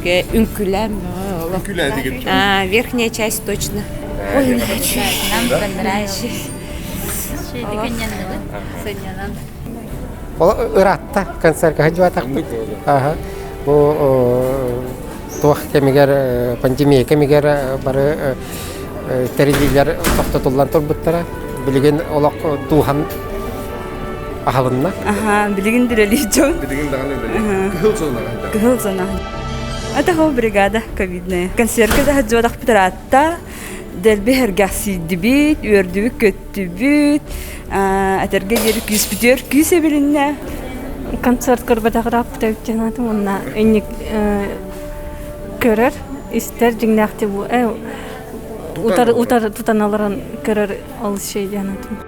үчүгэй үҥкүүлээн бөҕө Үҥкүүлээтигит? А, верхняя часть точно. Ой, Нам понравилось. Сынньанан. Ол ыраатта концертка сылдьыбатахпыт. Аха. Бу туох кэмигэр пандемия кэмигэр бары тэриллиилэр тохтотуллан турбуттара. Билигин олох дууһан аһылынна. Аха, билигин үлэлиир дьон. Билигин даҕаны үлэлиир. Кыһыл зонаҕа Кыһыл зона. Это хол бригада ковидная. Концертка да сылдьыбатахпыт ыраатта. Дэлби сэргэхсийдибит, үөрдүбүт-көттүбүт, этэргэ диэри күүспүтүгэр күүс эбилиннэ. Концерт көрбөтөх ырааппыта үччэнатым уонна инник көрөр, истэр дьиҥнээхти бу утар утар тутан олорон көрөр ол шей диэн атым.